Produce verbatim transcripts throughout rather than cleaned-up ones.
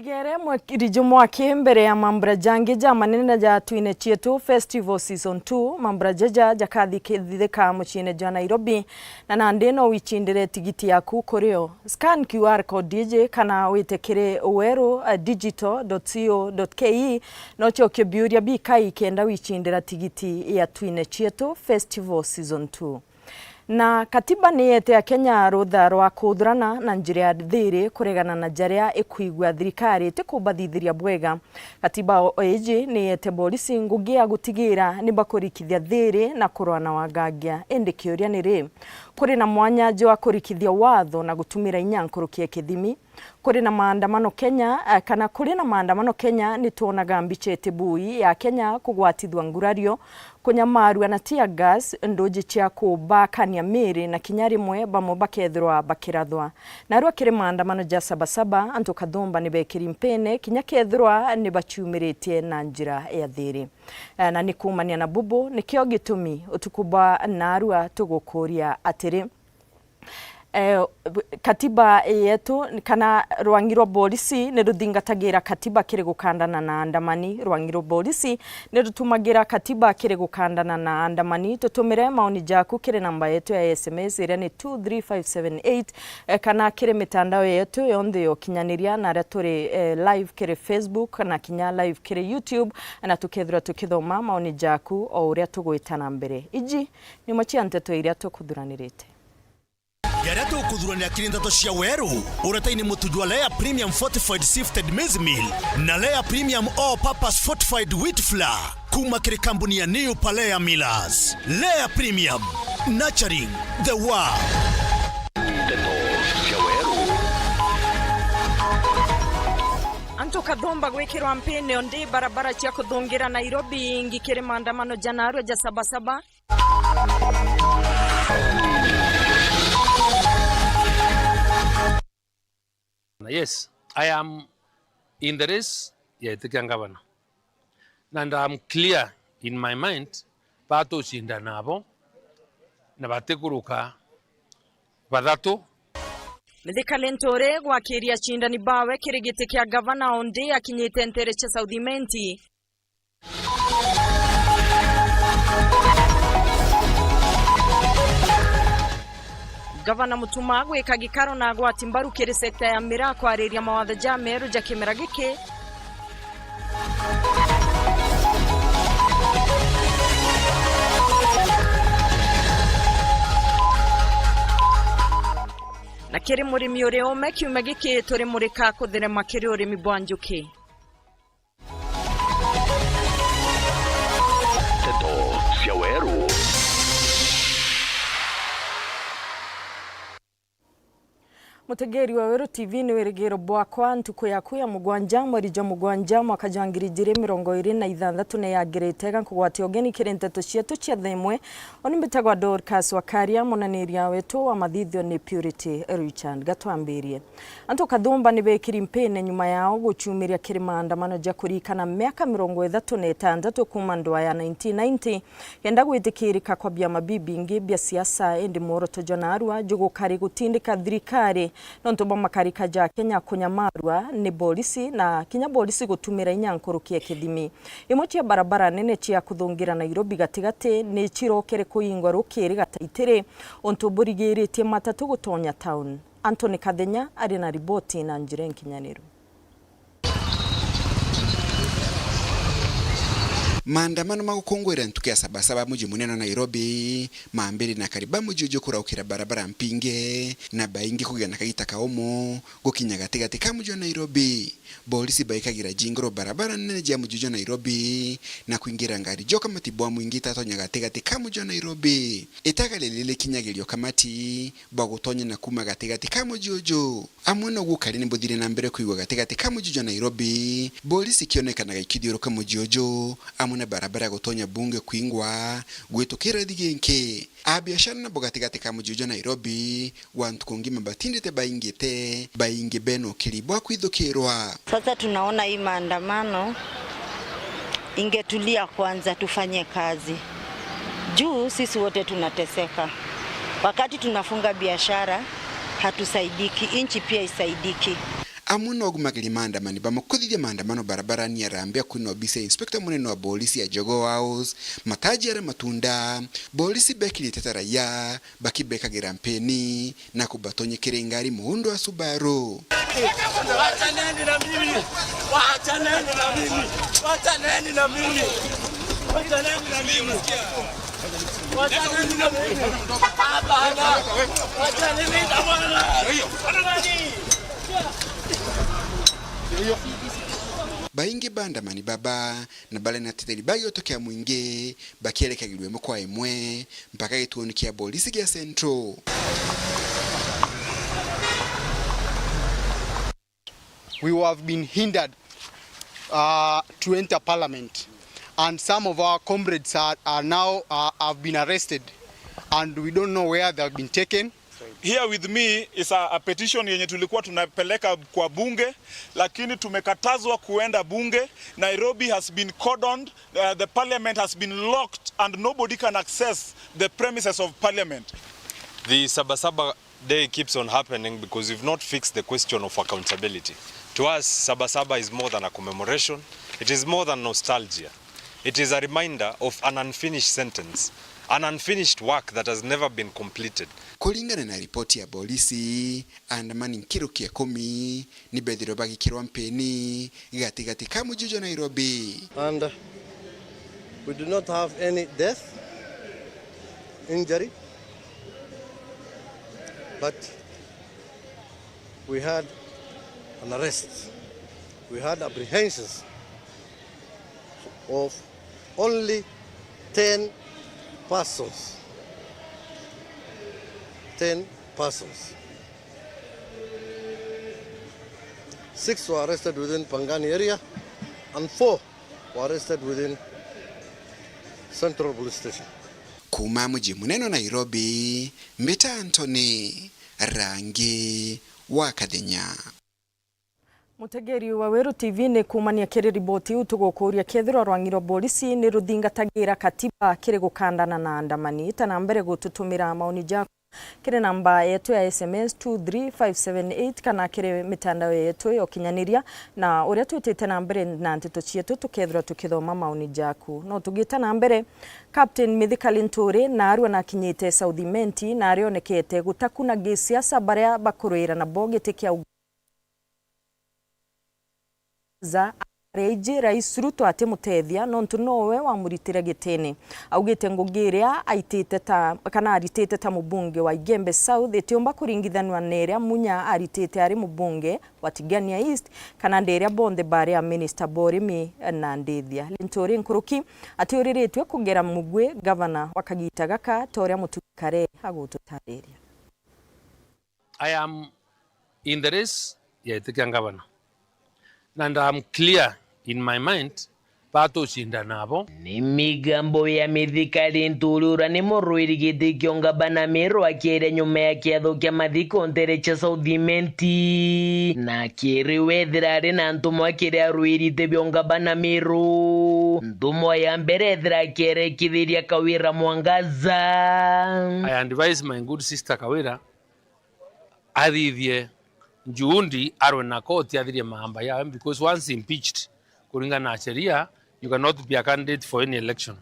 Kere mwekiri jumwaki mbere ya mambura jangi ja manene ja Twine Cietu Festival Season two, mambura jaja jakathithika muciine jwa Nairobi, na nandi no wicindire tigiti yaku kuri o. Scan Q R code iji kana wite kiri weru digital dot co dot ke, no ucokie biuria bikai kenda wicindira tigiti ya Twine Cietu Festival Season two. Na katiba ni yete Akenya rutha rwa kuthurana na njira ya thiri kuregana na jaria ikwigua thirikari itikubathithiria bwega. Katiba o iji ni yete borisi ngugi ya gutigira ni bakurikithia thiri na kurwa na wagagia. Indi kiuria ni ri, kuri na mwanya jwa kurikithia watho na gutumira inya nkuruki ya kithimi? Kuri na maandamano Kenya, eh, kana kuri na maandamano Kenya, ni twonaga mbica itibui ya Kenya kugwatithua ngurario, kunyamarua na tear gas, nduji cia kubakania miri, na kinya rimwe bamwe bakethirwa bakirathwa. Narua kiri maandamano ja Sabasaba, antu kathumba ni bekiri mpene, kinya kethirwa ni baciumiritie na njira ya thiri. Eh, na ni kuumania na bubu, nikio gitumi utuku bwa narua tugukuria atiri, Eh, katiba yetu kana rwangi rwa borisi ni ruthingatagira katiba kiri gukandana na andamani. Rwangi rwa borisi ni rutumagira katiba kiri gukandana na andamani. Tutumire maoni jaku kiri namba yetu ya S M S iria ni two three five seven eight, eh, kana kiri mitandao yetu yonthe ya ukinyaniria na aria turi, eh, live kiri Facebook na kinya live kiri YouTube, na tukethirwa tukithoma maoni jaku o uria tugwita na mbere. Iji ni imwe cia nteto iria tukuthuranirite. Jaria tukuthuranira kiri nteto cia weru, uretaini mutu jwa Lea Premium Fortified Sifted Maize Meal na Lea Premium All Purpose Fortified Wheat Flour, kuma kiri kambuni ya New Palea Millers. Lea Premium, nurturing the world. Nteto cia weru. Antu kathumba gwikirwa mpini o ndi barabara cia kuthungira Nairobi, ingi kiri maandamano ja narua ja Sabasaba. Na yes, I am in the race ya itikia ngavana. And I'm clear in my mind, batucinda nabo, na batikuruka bathatu. Mithika Linturi gwakiria acindani bawe kiri giti kia ngavana o ndi akinyite ntere cia South Imenti. Gavana Mutuma gwika gikaro na agwati mbaru kiri sekta ya miraa kwariria mawatho jameru ja kimera giki. Na kiri murimi uri ume kiumia giki turi murika kutherema kiri urimi bwa njuki. Nteto cia weru. Mutegeri wa Weru T V ni wirigiro bwakwa, ntuku yaku ya mugwanja, mweri jwa mugwanja, mwaka jwa ngiri ijiri mirongo iri na ithanthatu ni yagirite, ga nkugwatia ugeni kiri nteto cietu cia thaa imwe. Uni mbitagwa Dorcas Wakaria, munaniria wetu wa mathithio ni Purity Richard. Gatwambirie. Antu kathumba ni bekiri mpine nyuma yao gucumiria kiri maandamano ja kurikana miaka mirongo ithatu na itantatu kuma ndwaa ya nineteen ninety, kenda gwitikirika kwa biama bibingi bia siasa, indi mworoto jwa narua jugukari gutindika thirikari nontu bwa makarika ja Kenya kunyamarua ni borisi na kinya borisi gutumira inya nkuruki ya kithimi. Imwe cia barabara nene cia kuthungira Nairobi gatigati ni cirokere kuingwa rukiri gataitiri, untu burigiritie matatu gutonya town. Anthony Kathenya ari na riboti na njira inkinyaniru. Maandamano ma gukungwira ntuku ya Sabasaba muji munene wa Nairobi mambiri na kariba muji uju kuraukira barabara mpinge, na baingi kugia na kagita kaumu gukinya gatigati ka muji wa Nairobi. Borisi baikagira jingiro barabara nene jia muji uju wa Nairobi na kwingira ngari ja ukamati bwa mwingi itatonya gatigati ka muji wa Nairobi. Itaga riri rikinyagirio kamati bwa gutonya na kuma gatigati ka muji uju. Amwe no gukari ni buthire na mbere kwigua gatigati ka muji jwa Nairobi, borisi ikionekanaga ikithiuruka muji uju, amwe na barabara ya gutonya bunge kwingwa, gwitukira ithigi inki. Abiashara nabo gatigati ka muji uju jwa Nairobi, gwa ntuku ngima batindite baingite, baingi bena ukiri bwa kwithukirwa. Sasa tunaona hii maandamano ingetulia kwanza, tufanye kazi. Juu sisi wote tunateseka. Wakati tunafunga biashara, hatusaidiki, inchi pia isaidiki. Amwe no agumagiria maandamani bamwe kuthithia maandamano barabarani ya Harambee akui na obisi ya Inspector Munene wa Bolisi ya Jogoo House, mataji aria matunda, bolisi bekirite ta raia, bakibekagira mpeni na kubatonyekera ingari muundo wa Subaru. Wachaneni na mimi. Wachaneni na mimi. Wachaneni na mimi. Wachaneni na mimi. Wachaneni na mimi. Hapana. Wachaneni na mimi. Baingi ba andamani baba na baria na titheri ba gioto kia mwingi bakierekagirua imwe kwa imwe mpaka gituoni kia bolisi gia Central. We have been hindered, uh, to enter parliament, and some of our comrades are, are now, uh, have been arrested, and we don't know where they have been taken. Here with me is a, a petition yenye tulikuwa tunapeleka kwa bunge, lakini tumekatazwa kuenda bunge. Nairobi has been cordoned, uh, the parliament has been locked and nobody can access the premises of parliament. The Sabasaba Day keeps on happening because we've not fixed the question of accountability. To us, Sabasaba is more than a commemoration. It is more than nostalgia. It is a reminder of an unfinished sentence, an unfinished work that has never been completed. Kuringana na ripoti ya bolisi, andamani nkiruki ikumi ni bethirwe bagikirwa mpeni gatigati ka muji jwa Nairobi. And, uh, we do not have any death, injury, but we had an arrest. We had apprehensions of only ten persons. Ten persons. Six were arrested within Pangani area and four were arrested within Central Police Station. Kuuma muji munene wa Nairobi, mbita Anthony Rangi wa Kathenya. Mutegeri wa Weru T V ni kuumania kiri riboti iu tugukuuria kethirwa rwang'i rwa bolisi ni ruthingatagira katiba kiri gukandana na andamani. Ita na mbere gututumira maoni jaku kiri namba yetu ya S M S two three five seven eight kana kiri mitandao yetu ya ukinyaniria, na uria twitite na mbere na nteto cietu tukethirwa tukithoma maoni jaku. No tugita na mbere, Captain Mithika Linturi naarua nakinyite South Imenti na arionekete gutakuna gisiasa baria bakuruira nabo giti kia za aria aiji Rais Ruto atimutethia nontu nowe wamuritire gitine. Augite ngugi iria aitite ta, kana aritite ta mubunge wa Igembe South itiumba kuringithanua na iria Munya aritite ari mubunge wa Tigania East, kana ndi iria bonthe bari a minista ba urimi na ndithia. Linturi nkuruki atiuriritue kugera mugwi gavana wa kagita gaka ta uria Muturi Kare agututariria. I am in the race ya giti kia ngavana. And I'm clear in my mind, batucinda nabo. Ni migambo ya Mithika Linturi uria ni murwiri giti kia ungavana Meru akieria nyuma ya kiatho kia mathiko ntere cia South Imenti. Na kiri wethira ari na ntumwa kiri arwiri iti bia ungavana Meru. Ntumwa ya mbere ethira akierekithiria Kawira Mwangaza. I advise my good sister Kawira athithie juhudi arwe na koti athirie maamba yawe, because once impeached, kuringana na sheria, you cannot be a candidate for any election.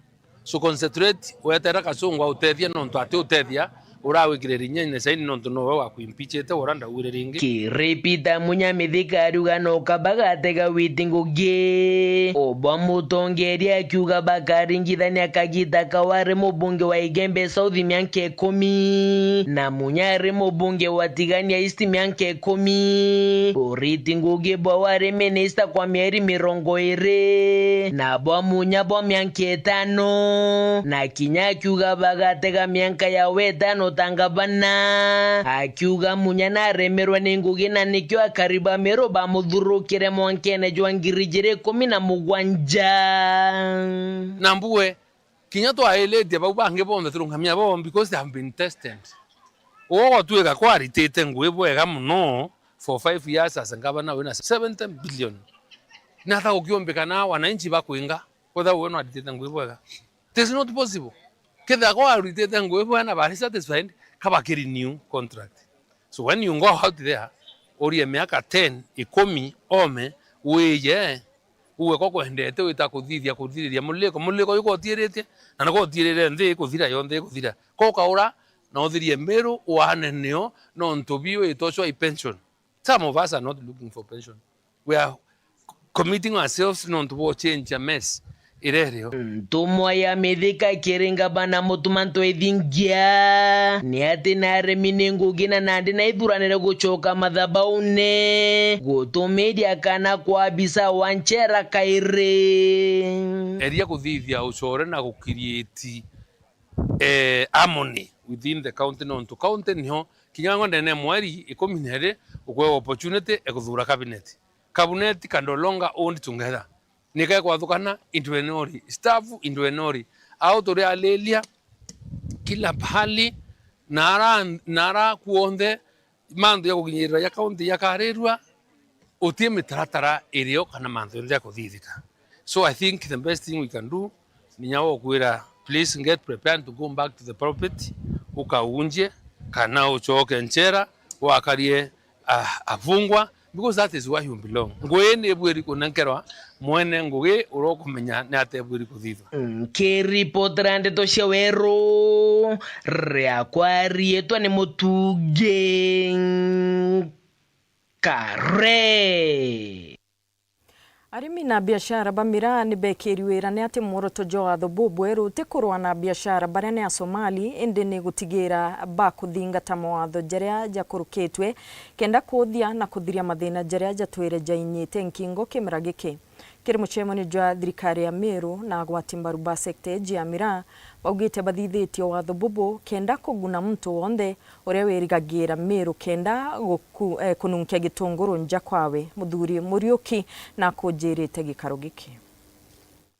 So concentrate, wetera Kachungwa utethia nontu ati utethia, urawikire rinya ine saini nontu nowe wakuimpeachite, ura ndaugire ringi. Kiri Peter Munya Mithika ariuga no kaba gatega witi ngugi. Obwa mutongeria akiuga bakaringithania kagita kau ari mubunge wa Igembe South mianka ikumi, na Munya ari mubunge wa Tigania East mianka ikumi. Buriti Ngugi bwa wari minista kwa mieri mirongo iri, na bwa Munya bwa mianka itano, na kinya akiuga bagatega mianka yawe itano ta ngavana. Akiuga Munya naremerwe ni Ngugi na nikio akari ba Meru bamuthurukire mwankene jwa ngiri ijiri ikumi na mugwanja. Na mbue, kinya twailitie bau bangi bonthe turungamia bo, because they have been tested. Ugo gwatuika kwaritite ngui bwega muno for five years as ngavana wina seventy billion. Nata gukiumbika na wananchi bakwinga, kwetha we no aritite ngui bwega? It is not possible. Kethira ko aritite ngui bwega na bari satisfied, ka bakiri new contract. So when you go out there, Urie miaka ten, ikumi, ome, wije, uwe ko kwendete wita kuthithia, kuthiriria muliko. Muliko uyu gotiiritie, na ni gotiirire nthi ikuthira, yonthe ikuthira. Ko ukaura, na uthirie Miru, uane nio, nontu biu itocwa i pension. Some of us are not looking for pension. We are committing ourselves nontu bwa change ya mess iria irio. Ntumwa ya Mithika ikiri ngavana Mutuma M'Ethingia ni ati na aremi ni ngugi na nandi na ithuranire gucoka mathabaune gutumiria kana kwa abisa wa nchera kairi. Eria kuthithia ucore na gukirieti eh, harmony within the county, nontu county niho kinya ngo ndene mweri ikumi na iri ukwe opportunity e kuthura cabinet. Cabinet can no longer hold together. Nika ikwathukana into enori, staff into enori. Au turi alilia kila pahali, na ara, na ara kuonthe mantu ya kuginyirira ya county yakarirua, uti mitaratara irio kana mantu jonthe jakuthithika. So I think the best thing we can do ni nya gukwira, please get prepared to go back to the pulpit, ukaunjie kana ucoke nchera, wakarie, ah, afungwa, because that is where you belong. Ngugi ni ibwiri kunenkerwa mwene ngugi uria ukumenya ni atia ibwiri kuthithwa. Nkiripotera ndeto cia weru, riakwa riitwa ni Mutungi Kare. Arimi na biashara ba miraa ni beekiri wira ni ati mworoto jwa watho bubweru ti kurwa na biashara baria ni Asomali, indi ni gutigira bakuthingata mawatho jaria jakurukitwe kenda kuuthia na kuthiria mathina jaria jatwire jainyite nkingo kimera giki. Kiri mucemanio jwa thirikari ya Meru na agwati mbaru ba sekta iji ya miraa, baugite bathithitie watho bubu kenda kuguna muntu wonthe uria wirigagira Meru kenda guku-, eh, kununkia gitunguru nja kwawe. Muthuri Muriuki na akunjirite gikaro giki.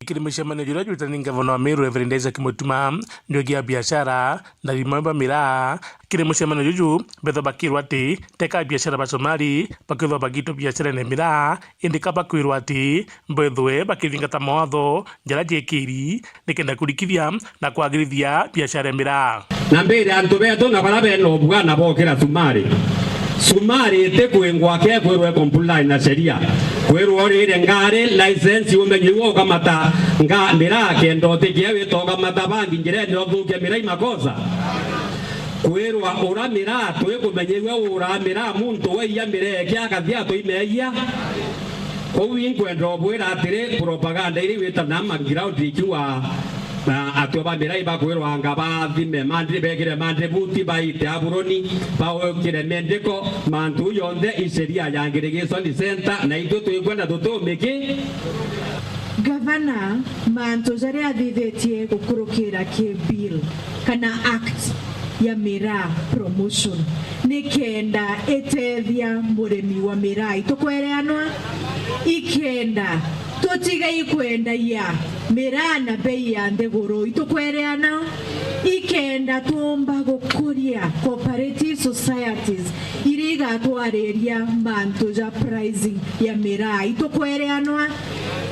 Kiri mucemanio juria jwitani ngavana wa Meru Reverend Isaac Mutuma, njogi ya biashara na arimi ba miraa. Kiri mucemanio juju, bethwa bakirwa ati teka biashara ba Somali bakithwa bagitwa biasharene miraa, indi ka bakwirwa ati bethwe bakithingata mawatho jaria jekiri nikenda kurikithia na kwagirithia biashara ya miraa. Na mbire antu betu na baria bena ubwana bokira Sumari. Sumari iti kwingwa ke kwirwe comply na sheria. Kwirwa urire ngari license umenye iwe ukamata nga miraa kenda utikia wita ukamata bangi njirene uthukia miraa i makosa. Kwirwa ura miraa twi kumenya iwe ura miraa muntu waiya miraa eke akathia atwi meeyia. Kou inkwenda ubwira atiri, propaganda iria iwitana ma ground ikiuga, na atwi ba miraa ibakwirwa anga bathime mandi, bekire mandi buti, baite aburoni, baukire mendiko, mantu yonthe i sheria ya Ngirigiconi Center, na itwi twikwenda tutumiki. Gavana, mantu jaria athithitie gukurukira ki bill kana act ya miraa promotion, ni kenda itethia murimi wa miraa. Itukwereanwa? Ikenda tutigai kwendagia miraa na bei ya nthiguru. Itukwereana? Ikenda tuumba gukuria cooperative societies iria igatwariria mantu ja pricing ya miraa. Itukwereanwa?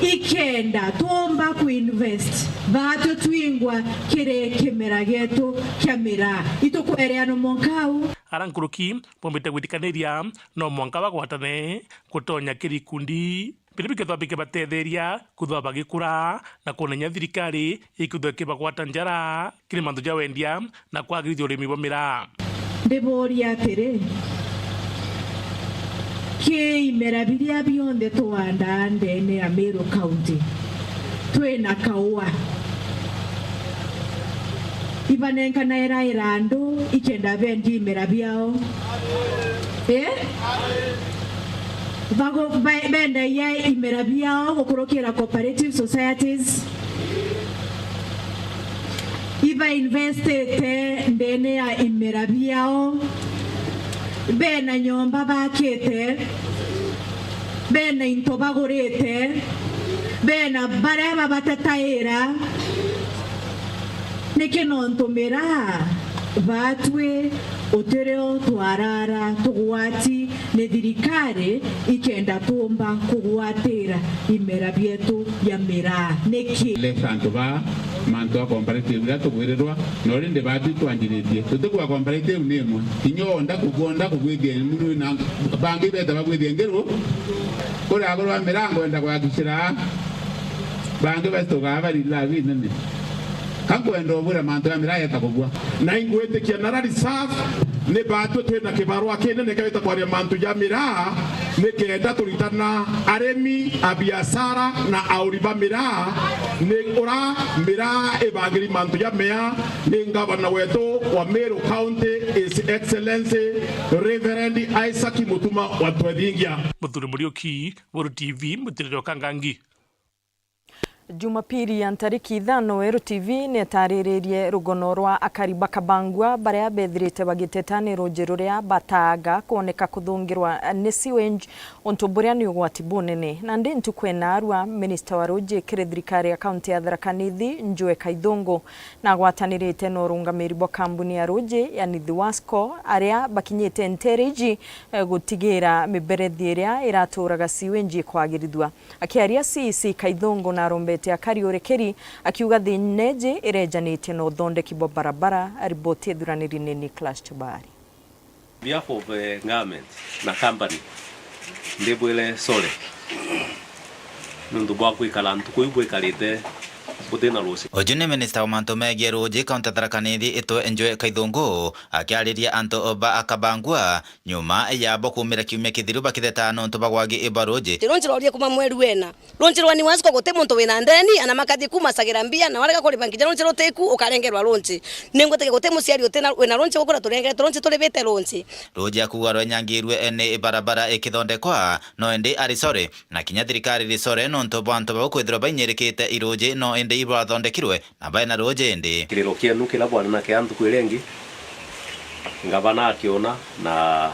Ikenda tuumba kuinvest baatwi twingwa kiri kimera gietu kia miraa. Itukwereanwa mwanka au? Ara nkuruki bombite gwitikaniria no mwanka bagwatane gutonya kiri ikundi biria bikethwa bikibatetheria kuthwa bagikura na kunenya thirikari ikithwa ikibagwata njara kiri mantu ja wendia na kwagirithia urimi bwa miraa. Ndiburia atiri, ki imera biria bionthe tuandaa ndene ya Meru County, twina kaua, ibanenkanaira irandu ikenda bendia imera biao? Eh? Bago-, be-, bendagia imera biao gukurukira cooperative societies? Ibainvestite ndene ya imera biao? Bena nyomba bakite? Bena into bagurite? Bena baria babatetaira? Niki nontu miraa baatwi utirio twarara tugwati ni thirikari ikenda tuumba kugwatira imera bietu bia miraa. Niki? Left antu ba Mantu a comparative riria tugwirirwa, no rindi baatu itwanjiritie. Tutikua comparative ni imwe. Kinya wonda kugua, wonda kugwithia muru na bangi beta bagwithia ngiru, kuri aguru a miraa ngwenda gwakishira, bangi basitukaa bari lavi nene. Ka nkwenda ubwira mantu ya miraa yeta kugua. Na ingwitikia nara reserve ni baatu twina kibarua kinene kia gwita kwaria mantu ja miraa, nikenda turitana arimi, a biashara na auri ba miraa, ni ura miraa ibangiri mantu ja mea ni ngavana wetu wa Meru County, His Excellency Reverend Isaac Mutuma wa Twethingia. Muthuri Muriuki, Weru T V, mutirire wa Kangangi. Jumapili ya ntariki ithano, Weru T V nietaariririe rugono rwa akari ba Kabangua baria bethirite bagiteta ni ruuji ruria bataaga kwoneka kuthungirwa ni sewage, untu buria ni ugwati bunene. Nandi ntuku inaarua, minista wa ruuji kiri thirikari ya kaunti ya Tharaka Nithi, Njue Kaithungu, nagwatanirite na urungamiri bwa kambuni ya ruuji ya Nithi Wasco, aria bakinyite nteere iji, eh, gutigira miberethi iria iraturaga sewage ikwagirithua. Akiaria C E C Kaithungu narombete akari urekeri, akiuga thina iji irejanitie na uthondeki bwa barabara. Riboti ithuraniri ni Nicholas Chubari. Behalf of, eh, government na company, ndibwire sorry nuntu bwa kwikara ntuku iu bwikarite butina ruuji. Uju ni minista wa mantu megie ruuji kaunti ya Tharaka Nithi, itwe Njue Kaithungu, akiariria antu ba Kabangua, nyuma ya bo kuumira kiumia kithiru bakitheta nontu bwa gwagi bwa ruuji. Runji rwarie kuma mweri wena. Runji rwa Nithi Wasco guti muntu wina ndeni, ana makathi kumasagira mbia, na warega kuriba nginya runji rutiku, ukarengerwa runji. Ningwitikia guti muciari utina, wina runji gukura turengeretwe runji, turibite runji. Ruuji akuuga rwenyangirue ni barabara ikithondekwa, no indi ari sorry, na kinya thirikari iri sorry nontu bwa antu bau kwithirwa bainyirikite iruuji, no indi ibathondekirwe na baina ruuji indi. Kiriro kienu kiria bwari nakio ntuku iria ingi, ngavana akiona na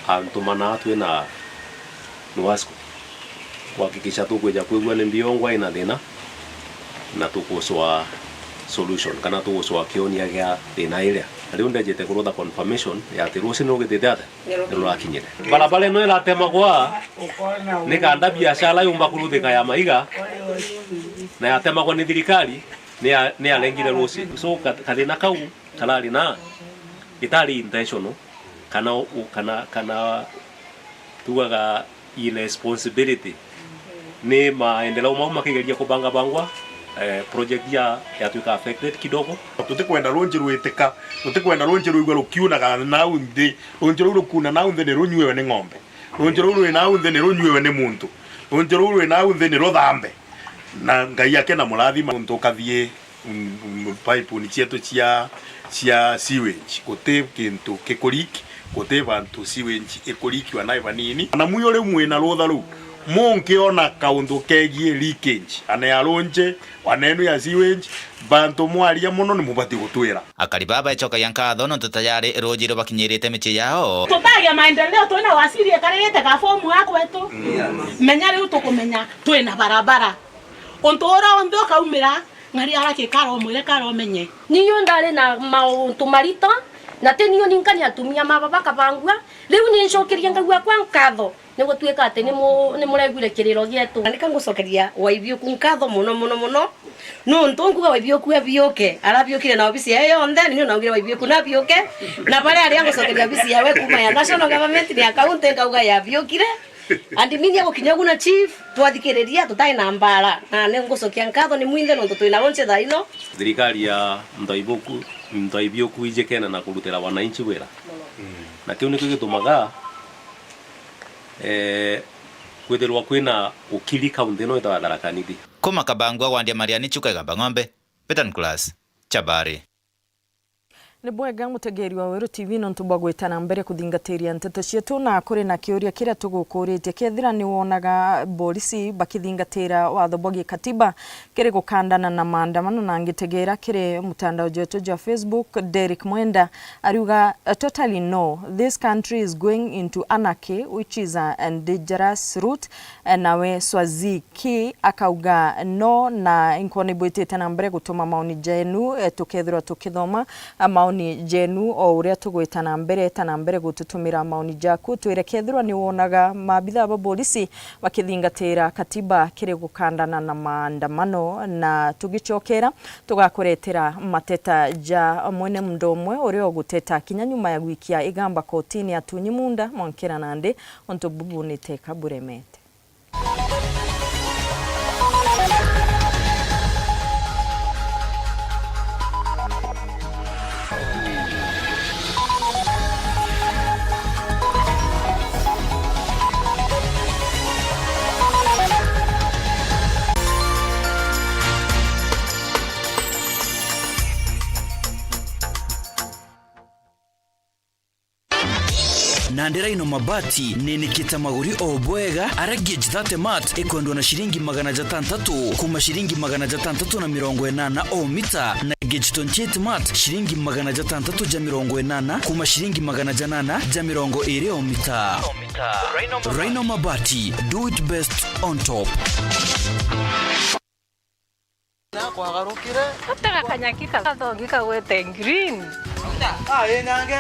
antumana twina Nithi Wasco kuhakikisha tukwija kwigua ni mbiongwa ina thina na tugucwa solution kana tugucwa kionia gia thina iria. Na riu ndejite kurutha confirmation ya ati ruuji ni rugitite atia? Ni rurakinyire. Barabara ino iratemagwa ni kanda biashara yumba kuruthika ya maiga, na yatemagwa ni thirikari, ni ya-, ni yarengire ruuji. So, ka-, kathina kau karari na itari intentional, kana u-, kana, kana tugaga irresponsibility. Ni maendeleo mau makigeria kubangabangwa, eh, project ya, yatwika affected kidogo. Tutikwenda runji rwitika, tutikwenda runji rwigua rukiunaga nau nthi. Runji ruu rukuna nau nthi ni runyuiwe ni ng'ombe. Runji ruu rwi nau nthi ni runyuiwe ni muntu. Runji ruu rwi nau nthi ni ruthambe. Na Ngai ake na murathima muntu ukathie, mm, mm, pipe ni cietu cia, cia sewage. Guti kintu kikuleak, guti bantu sewage ikuleak ona i banini. Na mwi uri mwina rutha ruu, munkiona kauntu kegie leakage, ana ya runji, ana enu ya sewage, bantu mwaria mono ni mubati gutwira. Akari baa bacokagia nkatho nontu tayari ruuji rubakinyirite micii yao. Tutagia maendeleo twina waziri ekaririte ka fomu ya kwetu. Menya riu tukumenya twina barabara. Untu uria unthe ukaumira, ng'ari ara kikara umwire kara umenye. Niyo ndari na mauntu marito, na ti niyo ninka ni atumia ma baba Kabangua. Riu ni ncokerie Ngai wakwa nkatho. Ni gutuika ati ni mu-, ni muregwire kiriro gietu. Na nika ngucokeria Waithiuku nkatho mono, mono, mono. Nuntu nkuga Waithiuku abiuke, arabiukire na obisi yae yonthe, ni niu naugire Waithiuku nabiuke. Na baria aria ngucokeria obisi yawe kuma ya national government ni ya county, nkauga yabiukire. And mimi agukinya ugu na chief, twathikiriria, tutai na mbara. Na ni ngucokia nkatho ni mwinthe nuntu twina runji thaa ino. Thirikari ya Mutaibiuku, Mutaibiuku ijikene na kurutira wananchi wira. Na kiu nikio gitumaga eh, kwithirwa kwina ukiri kaunti ino itagwa Tharaka Nithi. Kuma Kabangua gwandia Mariani Chuka Igamba Ng'ombe, Peter Nicholas, Chabari. Ni bwega mutegeeri wa Weru T V nontu bwa gwita na mbere kuthingatiria nteto cietu, na kuri na kiuria kiria tugukuritie, kethira ni wonaga borisi bakithingatira watho bwa gikatiba kiri gukandana na maandamano, na ngitegeera kiri mutandao jwetu jwa Facebook, Derrick Mwenda ariuga, "Totally no, this country is going into anarchy, which is a, a dangerous route." Eh, nawe Swaziki akauga, "No, na inkwona ibwitite na mbere gutuma maoni jenu, eh, tukethirwa tukithoma, eh, maoni Ni jenu, o uria tugwita na mbere, ta na mbere gututumira maoni jaku, twire kethirwa ni wonaga maabithaa ba borisi bakithingatira katiba kiri gukandana na maandamano, na tugicokera tugakuretera mateta ja mwene munda umwe uria uguteta kinya nyuma ya gwikia igamba kotini atunyi munda mwankira nandi untu bubu ni teka buremete. Nandi Rhino Mabati ninikite maguri o bwega, aria gauge thirty mat ikwendwa na ciringi magana jatantatu kuma ciringi magana jatantatu na mirongo inana o mita, na gauge twenty-eight mat ciringi magana jatantatu ja mirongo inana kuma ciringi magana janana ja mirongo iri o mita. Rhino Mabati, do it best on top. Nakwagarukire. Atega kanyaki ka-, gathogi kagwete green. Ah, ĩ nyange.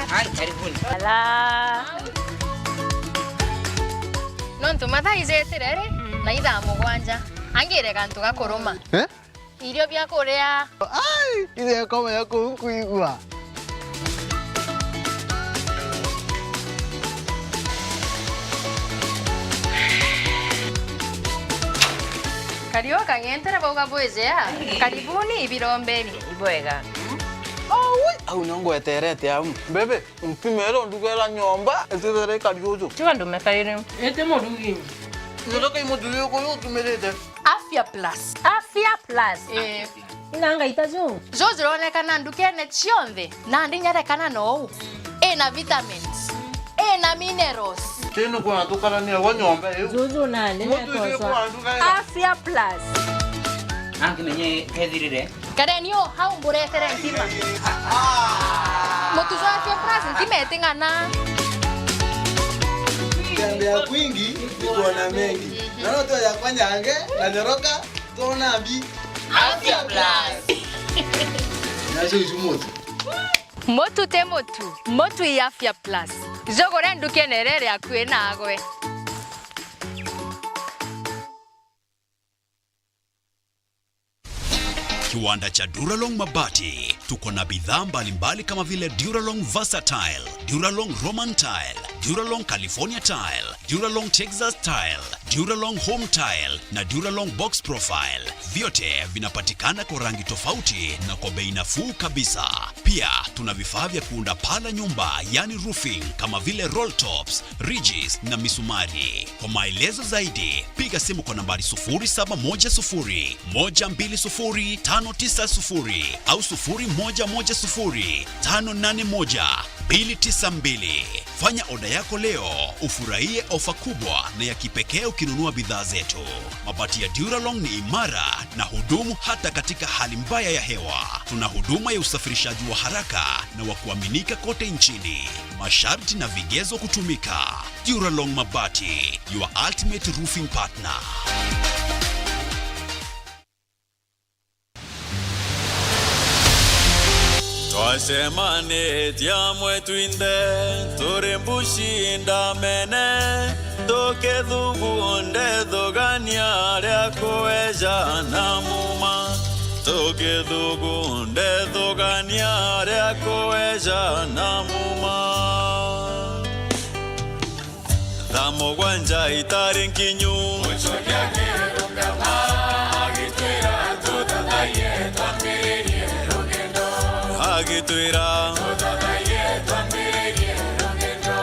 Ala. Nontu mathaa ijitire ri, mm, na ithaa mugwanja. Angire gantu ga kuruma. Eh? Irio bia kuria. Ai, ithe akoma ya kuu nkuigua. Kariu kang'entere bauga bwijea. Karibuni ibirombeni. Ibwega. Aui, au nio ngweterete au. Bebe, ntimere ndugera nyomba, itithere ikari uju. Tiga ndume kairi. Ite murugi. Ndoka imuthuri uku utumirite. Afya Plus. Afya Plus. Eh. Ina ngaita ju. Ju jironekana ndukene cionthe, nandi nyarekana nou. Ina vitamins. Ina minerals. Tino kuna tukarania gwa nyomba iu. Juju nandi. Mutu isi nekoswa. Kuranduka ira. Afya Plus. Angi menye kethirire. Kareni o hau mburetere ntima. Mutu jwa Afya Plus ntima iting'ana. Tembea kwingi ni kuona mengi. Na no tu yakwa nyange na nyoroka. Tona mbi. Afya Plus. Nacio icu mutu. Mutu ti mutu, mutu i Afya Plus. Jugure ndukene iria iri akui nagwe. Kiwanda cha Duralong Mabati. Tuko na bidhaa mbalimbali kama vile Duralong Versatile, Duralong Roman Tile, Duralong California Tile, Duralong Texas Tile, Duralong Home Tile na Duralong Box Profile. Vyote vinapatikana kwa rangi tofauti na kwa bei nafuu kabisa. Pia tuna vifaa vya kuunda paa la nyumba, yani roofing, kama vile roll tops, ridges na misumari. Kwa maelezo zaidi, piga simu kwa nambari sufuri saba moja sufuri, moja mbili sufuri, tano tisa sufuri au sufuri moja moja sufuri, tano nane moja, mbili tisa mbili. Fanya oda yako leo, ufurahie ofa kubwa na ya kipekee ukinunua bidhaa zetu. Mabati ya Duralong ni imara na hudumu hata katika hali mbaya ya hewa. Tuna huduma ya usafirishaji wa haraka na wa kuaminika kote nchini. Masharti na vigezo kutumika. Duralong Mabati, your ultimate roofing partner. Twacemanitie amwe twinthe, turi mbuci ndamene, tukithugunda ithugania ria kueja na muma, tukithugunda ithugania ria kueja na muma. Thaa mugwanja itari nkinyu. Mucokia akirungama, agitwira, "Tuthathaiye twambiririe rugendo." Agitwira, "Tuthathaiye twambiririe rugendo."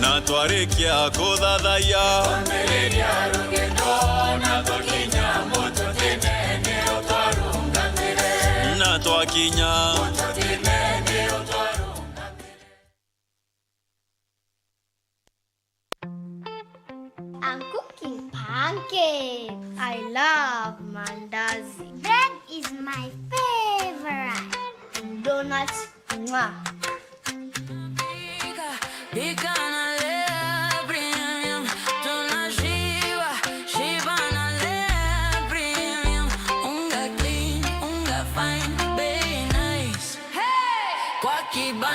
Na twarikia kuthathaiya, twambiriria rugendo, na twakinya mututine, nio twarungamire. Na twakinya mututine, nio twarungamire. I'm cooking pancakes. I love mandazi. Bread is my favorite. Donuts, mwah. Pika, pika na Lea Premium. Tunashiba, shiba na Lea Premium. Unga clean, unga fine, bei nice. Hey! Kwa kiba-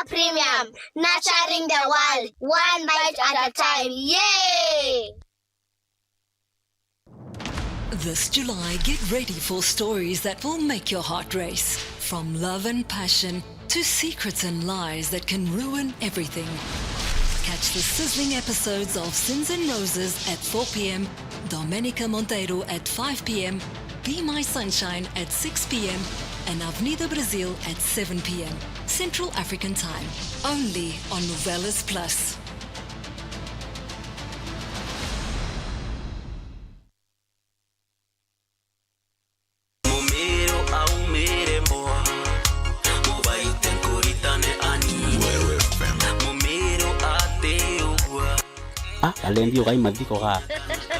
Premium, nurturing the world, one bite at a time. Yay! This July, get ready for stories that will make your heart race. From love and passion to secrets and lies that can ruin everything. Catch the sizzling episodes of Sins and Roses at four p.m., Domenica Monteiro at five p.m., Be My Sunshine at six p.m., and Avenida Brasil at seven p.m. Central African Time, only on Novelas Plus. Mumiru aumire mboa, mubaite nkuritane ani. Weru F M. Mumiru ati ugua. Ah, alendi ugai mathiko ga.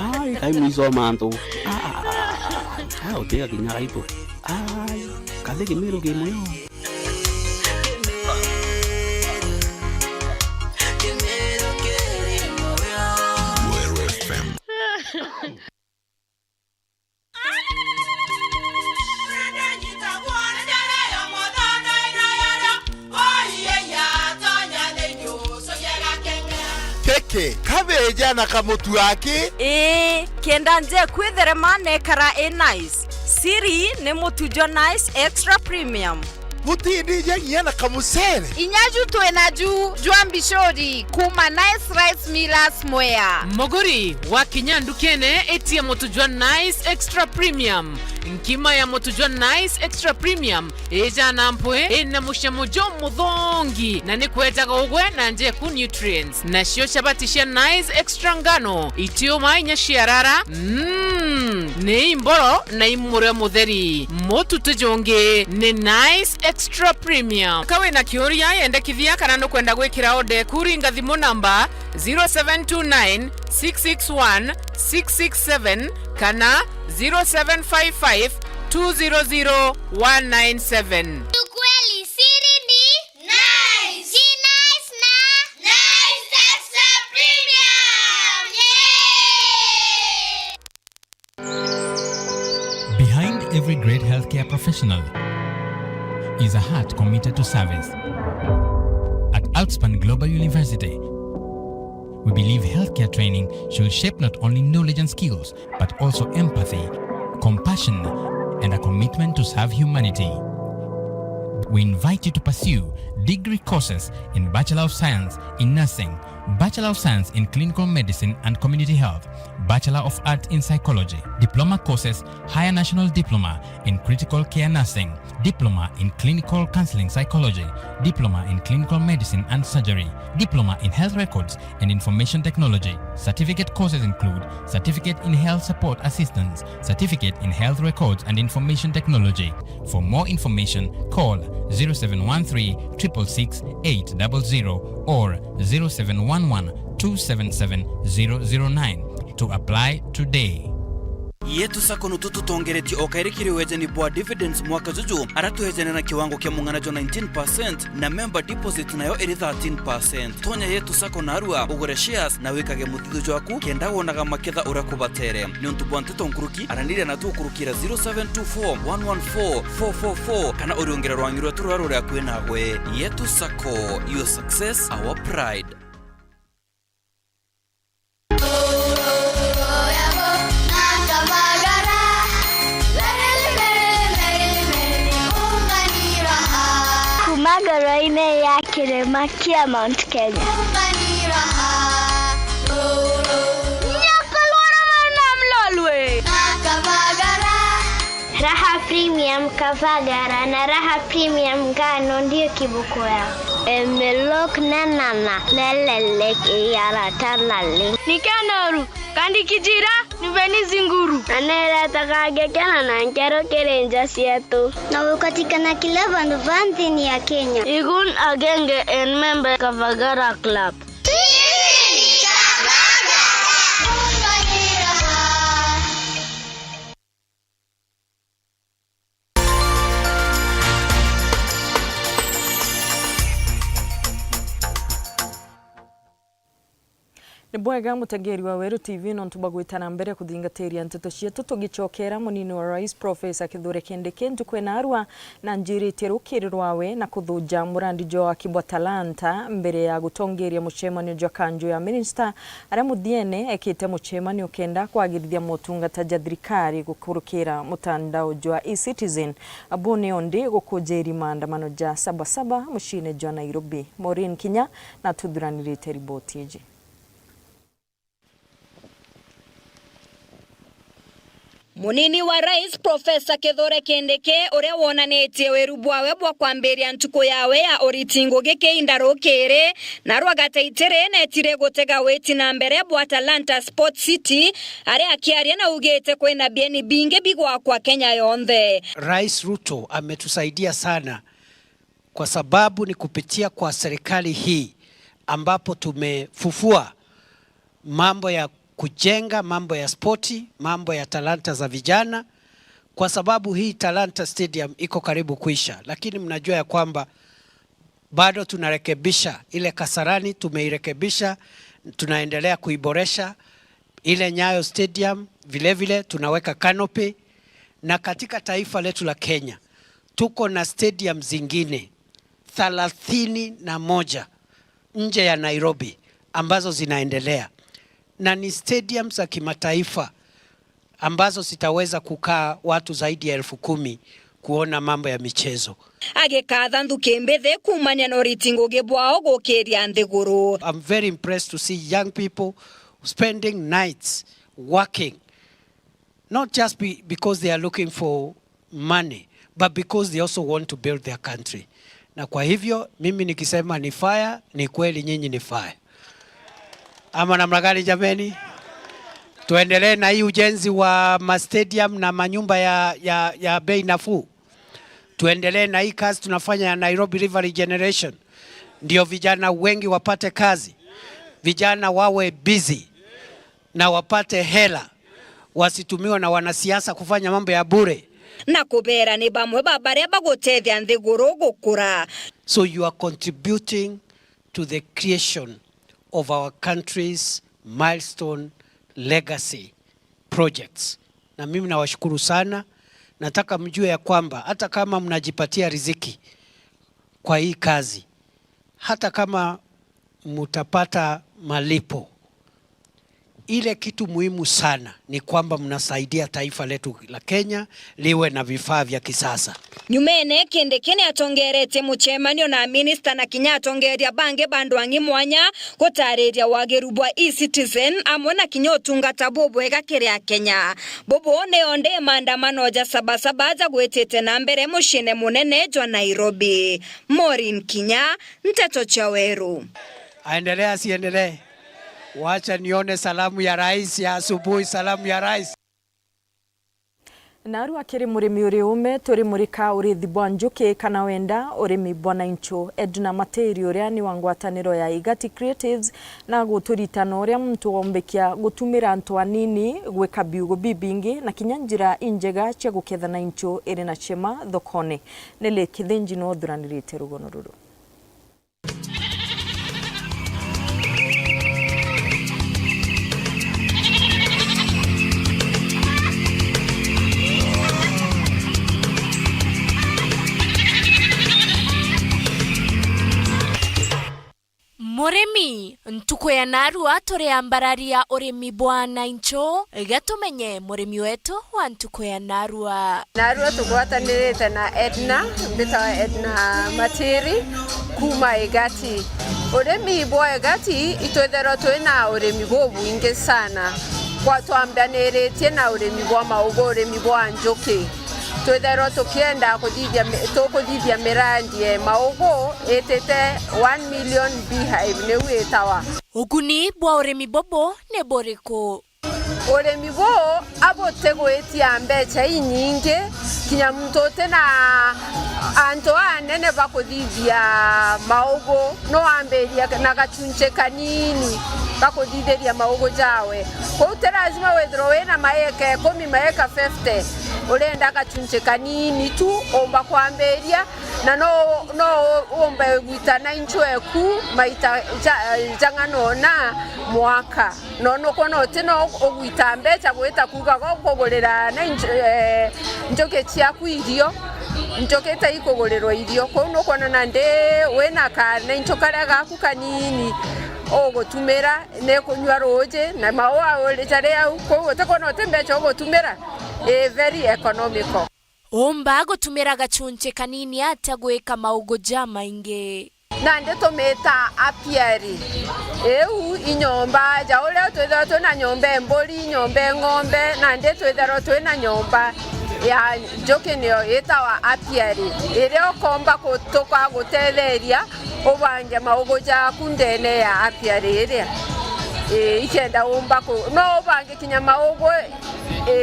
Ai, kai mwiso mantu. Ah, ah, ah, ah, ah, utiga kinya gaitu. Ai, kathi Kimiru ki muyo. Weru F M. Keke, kabeja na kamutu aki. Ii, kenda nje kwitherema nekara i nice. Siri ni mutu jwa Nice Extra Premium. Gutindija nginya na kamucere. Inya ju twi naju jwa mbicuri kuma Nice Rice Millers Mwea. Muguri, wakinya ndukene, itia mutu jwa Nice Extra Premium. Nkima ya mutu jwa Nice Extra Premium ijana mpwi, ina mucamo jumuthongi, na ni kwejaga ugwe na njeku nutrients. Nacio chabati cia Nice Extra ngano, itiuma inya ciarara, mm, ni imboro na imurio mutheri. Mutu ti jungi, ni Nice Extra Premium. Ka wina kiuria, yendekithia kana nukwenda gwikira order eku, ringa thimu namba zero seven two nine, six six one, six six seven kana zero seven five five, two zero zero, one nine seven. Ukweli siri ni Nice. Ji Nice na Nice Extra Premium. Yay! Behind every great healthcare professional is a heart committed to service. At Outspan Global University, we believe healthcare training should shape not only knowledge and skills, but also empathy, compassion, and a commitment to serve humanity. We invite you to pursue degree courses in Bachelor of Science in Nursing, Bachelor of Science in Clinical Medicine and Community Health, Bachelor of Arts in Psychology, diploma courses, Higher National Diploma in Critical Care Nursing, Diploma in Clinical Counseling Psychology, Diploma in Clinical Medicine and Surgery, Diploma in Health Records and Information Technology. Certificate courses include Certificate in Health Support Assistance, Certificate in Health Records and Information Technology. For more information, call zero seven one three, triple six, eight double zero or zero seven one one, two seven seven, zero zero nine to apply today. Yetu Sacco nutu tutongeretie o kairi kiri wejani bwa dividends mwaka juju, ara twejane na kiwango kia mung'ana jwa nineteen percent na member deposit nayo iri thirteen percent. Tonya Yetu Sacco narua, ugure shares na wikage muthithu jwaku kenda wonaga maketha uria kubatere. Niuntu bwa nteto nkuruki, araniria na tukurukira zero seven two four, one one four, four four four kana uriungire rwangi rwetu ruria ruri akui nagwe. Yetu Sacco, your success, our pride. Kuma ngoro-inĩ ya kĩrĩma kĩa Mount Kenya. Nyoka lwara wana mlolwe. Raha Premium Kavagara na Raha Premium Ngano ndio kiboko yao. Emelok nenana nelelek iyarata naleng. Nikenoru, kandi kijira, niveni zinguru. Na neretaga ngekena na nkero kiri nja cietu. Na ukatikana kila vandu va nthini ya Kenya. Igun agenge en member Kavagara Club. Ni bwega mutegeri wa Weru T V nontu bwa gwita na mbere kuthingatiria nteto cietu. Tugicokera, munini wa rais Professor Kithure Kindiki ntuku ina arua na njiritie rukiri rwawe na kuthuja murandi jwa waki bwa Talanta mbere ya gutongeria mucemanio jwa kanju ya minista aria muthiene ekite mucemanio kenda kwagirithia motungata ja thirikari gukurukira mutandao jwa e-Citizen. Buni ondi gukujiri maandamano ja Sabasaba muciine jwa Nairobi. Maureen Kinya na tuthuranirite riboti iji. Munini wa rais Professor Kithure Kindiki, uria wonanitie wiru bwawe bwa kwambiria ntuku yawe ya uriti ngugi kiinda rukiri, na rwagataitiri netire gutega witi na mbere bwa Talanta Sports City, aria akiaria na ugite kwina bieni bingi bigwakwa Kenya yonthe. Rais Ruto ametusaidia sana kwa sababu ni kupitia kwa serikali hii ambapo tumefufua mambo ya kujenga, mambo ya spoti, mambo ya talanta za vijana, kwa sababu hii Talanta Stadium iko karibu kuisha, lakini mnajua ya kwamba bado tunarekebisha ile Kasarani, tumeirekebisha, tunaendelea kuiboresha. Ile Nyayo Stadium vilevile tunaweka canopy, na katika taifa letu la Kenya tuko na stadium zingine thelathini na moja nje ya Nairobi ambazo zinaendelea, na ni stadium za kimataifa ambazo zitaweza kukaa watu zaidi ya elfu kumi kuona mambo ya michezo. Agikatha nthuki mbithi kuumania na uriti ngugi bwao gukiria nthiguru. I'm very impressed to see young people spending nights working, not just be, because they are looking for money, but because they also want to build their country. Na kwa hivyo, mimi nikisema ni fire, ni kweli nyinyi ni fire. Ama namna gani jameni? Tuendelee na hii ujenzi wa ma stadium na manyumba ya, ya, ya bei nafuu. Tuendelee na hii kazi tunafanya ya Nairobi River Regeneration. Ndio vijana wengi wapate kazi. Vijana wawe busy na wapate hela. Wasitumiwe na wanasiasa kufanya mambo ya bure. Na kubera ni bamwe ba baria bagutethia nthiguru gukura. So you are contributing to the creation of our country's milestone legacy projects. Na mimi nawashukuru sana. Nataka mjue ya kwamba hata kama mnajipatia riziki kwa hii kazi, hata kama mutapata malipo, ile kitu muhimu sana ni kwamba mnasaidia taifa letu la Kenya liwe na vifaa vya kisasa. Nyumene, Kindiki ni atongeretie mucemanio na minista na kinya atongeria bangi ba ndwang'i mwanya gutariria wagiru bwa e-Citizen amwe na kinya utungata bubwega kiri Akenya. Bubu ni ondi maandamano ja Sabasaba jagwitite na mbere muciine munene jwa Nairobi. Maureen Kinya, Nteto cia Weru. Aendelee asiendelee? Wacha nione salamu ya rais ya asubuhi, salamu ya rais. Narua kiri murimi uri ume, turimurika urithi bwa njuki kana wenda urimi bwa naincho. Edna Matiri, uria ni wa ngwataniro ya Igati Creatives, na guturitana uria muntu wombikia gutumira antu anini gwika biugo bibingi na kinya njira injega cia guketha naincho iri na cema thokone. Nelly Kithinji no uthuranirite rugono ruru. Murimi, ntuku ya narua turiambararia urimi bwa naincho, ga tumenye murimi wetu wa ntuku ya narua. Narua tugwatanirite na Edna, mbitawa Edna Matiri, kuma Igati. Urimi bwa Igati, itwitherwa twina urimi bubwingi sana. Kwa twambaniritie na urimi bwa maugo, urimi bwa njuki. Twitherwa tukienda kuthithia mi-, tukuthithia mirandi ya maugo itite one million beehive, niu itawa. Uguni bwa urimi bubu ni buriku? Urimi buu abutigwitia mbeca inyingi, kinya muntu uti na antu anene bakuthithia maugu, no wambirie na gachunchi kanini gakuthithiria maugu jawe. Kou ti lazima withirwe wina maeka ikumi, maeka fifty. Urenda gachunchi kanini tu umba kwambiria, na no, no umbe gwita na inchu eku maita ja-, jang'ana ona mwaka. No nukwona uti no ugwita mbecha gwita kuuga gukugurira na inchu-, eh, njuki ciaku irio, njuki itaikugurirwa irio. Kwou nukwona nandi wina ka na inchu karia gaku kanini ugutumira, ni kunyua ruuji na maua uri jari au. Kwou utikwona uti mbecha ugutumira, i very economical. Umba gutumira gachunchi kanini atia gwika maugu jamaingi? Nandi tumita apiary. Iu i nyomba ja uria twithirwa twina nyomba e mburi, nyomba e ng'ombe, nandi twithirwa twina nyomba ya njuki niyo itawa apiary, iria ukomba kutuka gutetheria ubange maugu jaku ndene ya apiary iria. Ii, ikenda umba ku-, no ubange kinya maugu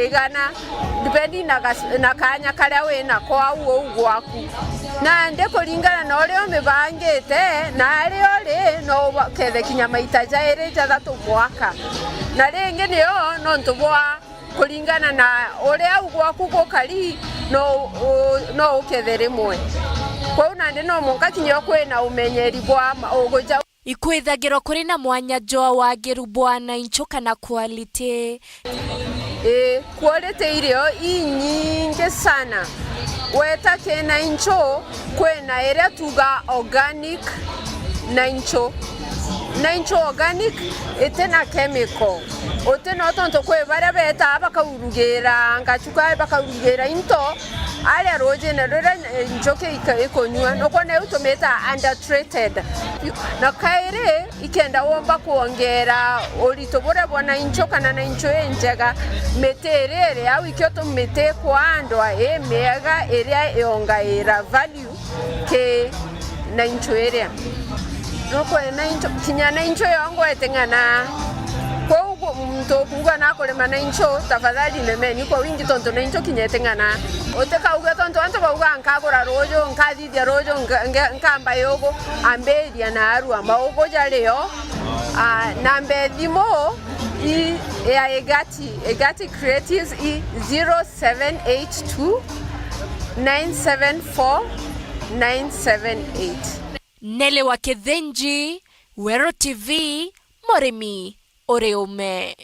igana, depending na gas-, na kanya karia wi nako au uu gwaku. Nandi kuringana na uria umibangite na aria uri, no uba-, ukethe kinya maita jairi jathatu mwaka. Na ringi nio nontu bwa kuringana na uria au gwaku gukari, no u-, no ukethe rimwe. Kwou nandi no mwanka kinya ukwina umenyeri bwa maugu jau. Ikwithagirwa kuri na mwanya jwa wagiru bwa na inchu kana quality? Ii, quality irio inyingi sana. Weta ki na inchu, kwina iria tuga organic na inchu. Na inchu organic itina chemical. Uti no tontu kwi baria betaa bakaurugira ngachuka, bakaurugira into aria rujine ruria nchuki ika-, ikunyua. Nukwona iu tumita under treated. Na kairi, ikenda womba kwongera urito buria bwa na inchu kana na inchu injega, miti iria iri au ikio tu miti kwaandwa i miega iria iongaira value ki na inchu iria. Nukwona na inchu, kinya na inchu yongwa iting'ana. Kwou gu-, muntu ukuuga nakurima na inchu, tafadhali nemeni kwa wingi tontu na inchu kinya iting'ana. Utikauge tontu antu bauga nkagura ruju, nkathithia ruju, nka-, nge-, nkamba yugu, ambiria na arua maugu jario. Ah, namba ya thimu i ya Igati, Igati Creatives i zero seven eight two nine seven four nine seven eight. Nelly wa Kithinji, Weru T V, murimi uri ume.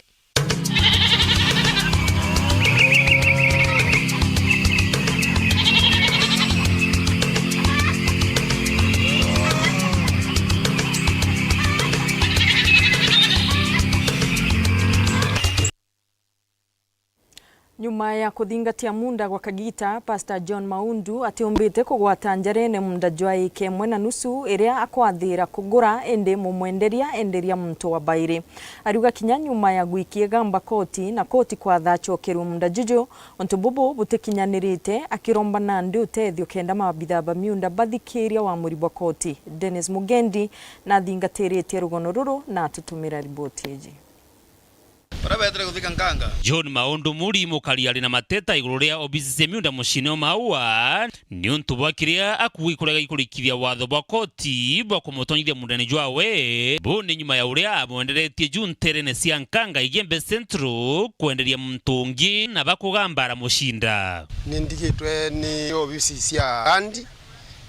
Nyuma ya kuthingatia muunda gwa kagiita, Pastor John Maundu atiumbite kugwata njarene muunda jwa ika imwe na nusu iria akwathira kugura indi mumwenderia enderia muntu wa bairi. Ariuga kinya nyuma ya gwikia igamba koti na koti kwatha acokerue muunda juju, untu bubu butikinyanirite, akiromba nandi utethio kenda maabitha ba miunda bathikiria uamuri bwa koti. Dennis Mugendi nathingatiritie rugono ruru na atutumira riboti iji. Baria beetire kuthika Nkanga. John Maundu Muri mukari ari na mateta iguru ria obisi cia miunda muciine o Maua, niuntu bwa kiria akuuga ikurega ikurikithia watho bwa koti bwa kumutonyithia muundene jwawe. Buu ni nyuma ya uria amwenderetie ju nterene cia Nkanga Igembe Central kwenderia muntu ungi na bakugamba aramucinda. Ni ndigitwe ni obisi cia land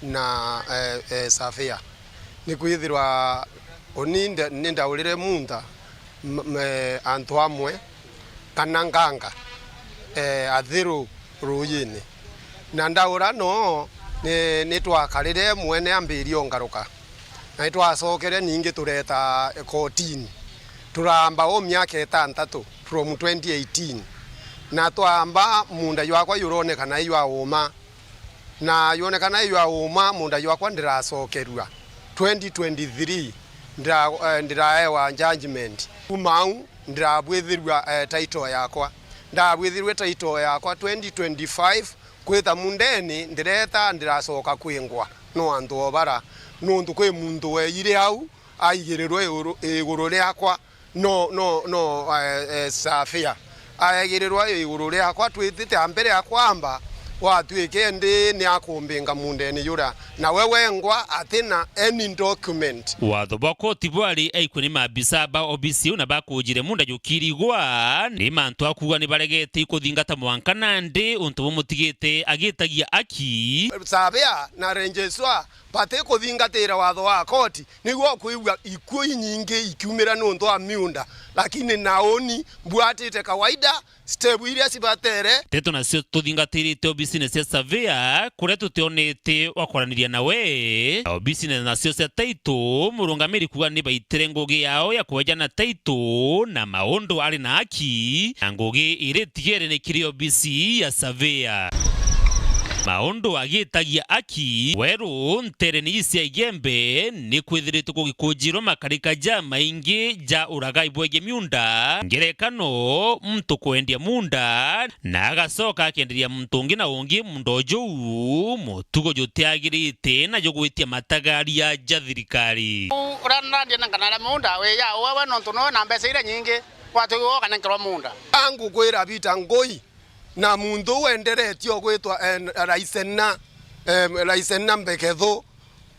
na, eh, eh, surveyor. Nikwithirwa uni nda-, ni ndaurire muunda m-, m-, eh, antu amwe kana Nkanga, eh, athiru ruuyine. Na ndaura no, ni, ni twakarire mwene ambirie ongaruka. Na ni twacokere ningi tureta kotini. Turamba o miaka itantatu from twenty eighteen. Na twamba muunda jwakwa juronekana i jwa uuma. Na yonekana i jwa uuma, muunda jwakwa ndiracokerua. Twenty twenty-three, ndira-, eh, ndiraewa judgment. Kuuma au, ndirabwithirua, eh, title yakwa. Ndabwithirue title yakwa twenty twenty-five, kwita muundene, ndireta, ndiracoka kwingwa no antu o bara. Nuntu kwi muntu weeyire au, aigirirwe iguru, iguru riakwa. No, no, no, eh, eh, surveyor. Aegirirwa iguru riakwa twitite a mbere ya kwamba, Gwatuike ndi ni akumbinga muundene juria, na we wengwa atina any document. Watho bwa koti bwari aikue ni maabisa ba obisi iu na bakujire muunda jukirigwa, ni mantu akuuga ni baregete ikuthingata mwanka nandi untu bumutigite agitagia aki. Surveyor na registrar batikuthingatira watho wa koti, niguo ukwigua ikuu inyingi ikiumira niuntu wa miunda, lakini na uni mbwatite kawaida, step iria cibatere. Nteto nacio tuthingatirite obisine cia surveyor, kuria tutionete wa kwaraniria nawe. Na obisine nacio cia title, murungamiri kuuga ni baitire ngugi yao ya kwejana title na maundu ari na aki, na ngugi iri tigere ni kiri obisi ya surveyor. Maundu agitagia aki, Weru nterene ii cia Igembe ni kwithiritwe gugikujirwa makarika jamaingi ja uragai bwegie miunda, ngerekano, muntu kwendia munda, na agacoka akenderia muntu ungi na ungi munda o juu, mutugo jutiagirite na jugwitia matagaria ja thirikari. Uria ndandia na nkanara munda wi ya uwe we, nontu nowe na mbeca iria nyingi, gwatuigua ukanenkerwa munda. Angukwira Peter Ngui, na muntu uu enderetie o gwitwa, eh, Raisena, eh, Raisena Mbekethu,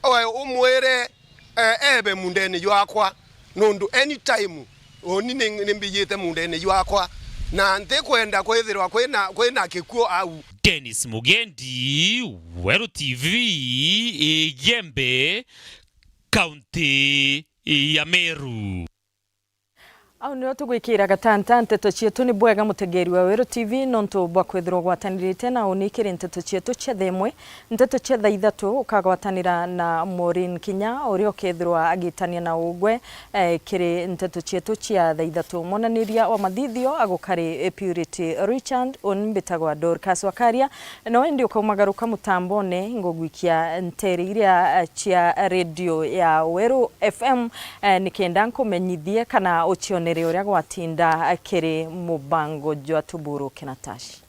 we umwire, eh, ebe mundene jwakwa, nundu anytime uni ni, ni mbijite mundene jwakwa, na ntikwenda kwithirwa kwina, kwina kikuo au. Dennis Mugendi, Weru T V, Igembe, kaunti ya Meru. Au nio tugwikira gatanta nteto cietu. Ni bwega mutegeri wa Weru T V nontu bwa kwithirwa ugwatanirite na uni kiri nteto cietu cia thaa imwe. Nteto cia thaa ithatu ukagwatanira na Maureen Kinya, uria ukethirwa agitania na ugwe, eh, kiri nteto cietu cia thaa ithatu. Mwonaniria wa mathithio agukari, eh, Purity Richard, uni mbitagwa Dorcas Wakaria. No indi ukaumagaruka mutambone, ngugwikia ntere iria, eh, cia redio ya Weru F M, eh, nikenda nkumenyithie kana ucionere uria gwatinda, eh, kiri mubango jwa Tuburuke na Tashi.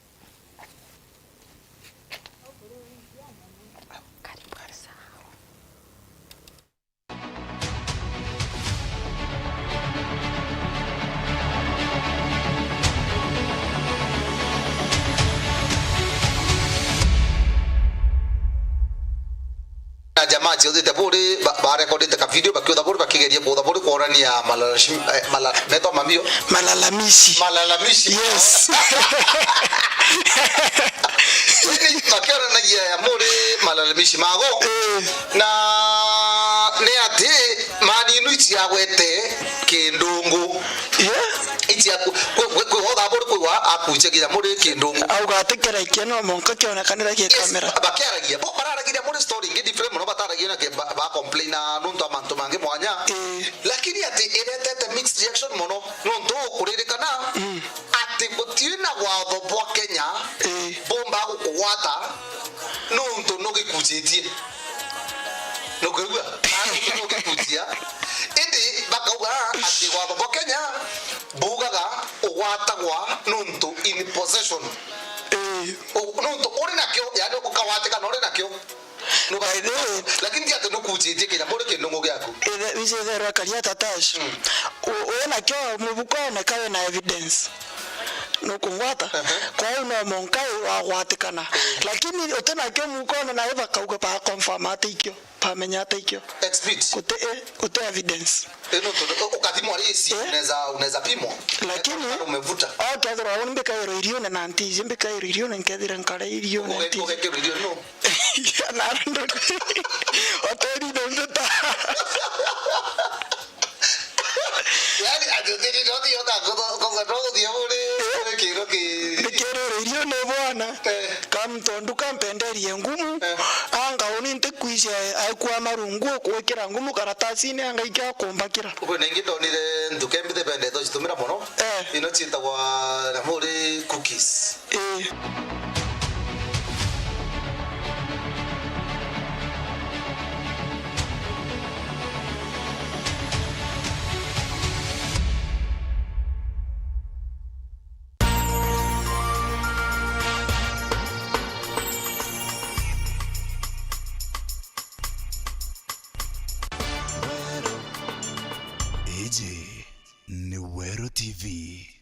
Na jamaa ciuthite buri, ba-, barekodite ka video bakiutha buri, bakigeria kuutha buri kuonania malalashi-, eh, mala-, metwa mamio. Malalamishi. Malalamishi. Yes. Indi makionanagia ya muri malalamishi mago. Eh. Na ni ati mani inu iciagwete kindungu. Yeah. Ici aku-, kwi, kwi, kwi wotha buri kwi wa akuchagira muri kindungu. Auga ati kiraikia no monka kionekanira ki kamera. Yes, bakiaragia. Bo bararagiria muri story ingi different mono, bataragia na ke-, ba, ba complain na nuntu a mantu mangi mwanya. Eh. Lakini ati iretete mixed reaction mono, nuntu ukuririkana, mm, ati gutiina watho bwa Kenya, eh, bumba gukugwata nuntu nugikujitie. Nukwigua? Nugikujia. Indi bakauga ati watho bwa Kenya bugaga ugwatagwa nuntu in possession. Eh. U-, nuntu uri nakio, yani ukawatika na uri nakio. By the way, lakini ti ati nukujitie kinya muri kindungu giaku. Ithe, wici itherwa karia tatash. Mm. U-, wi nakio mubukone ka wina evidence. Nukungwata? Aha. Kwou no monka wagwatikana. Mm. Lakini uti nakio mubukone na bakauga ba confirm ati ikio, bamenya ati ikio. Exhibit. Uti, eh, uti evidence. Eh, no, tu-, u-, ukathimwa risi, eh? Unaweza, unaweza pimwa. Lakini, kana umevuta. Okethirwa uni mbikairwa irione na ntiji, mbikairwa irione nkethira nkare irione. Uge-, ntiji. Ugekirwa irione no? Narendwa ni hoteli ino mbita. Yani, ati hoteli ino thiota kugo-, kugo-, no guthie muri, eh? Muri kiro ki- Nikirire irio ni bwana. Eh. Kam tondu kampenderie ngumu, eh, anga uni ntikwija aikua marungu kwikira ngumu karatasini anga ikia kumbakira. Kwina ingi ndonire nduka imbithe bendete ucitumira mono. Eh. Ino ciitagwa na muri cookies. Eh. Iji ni Weru T V.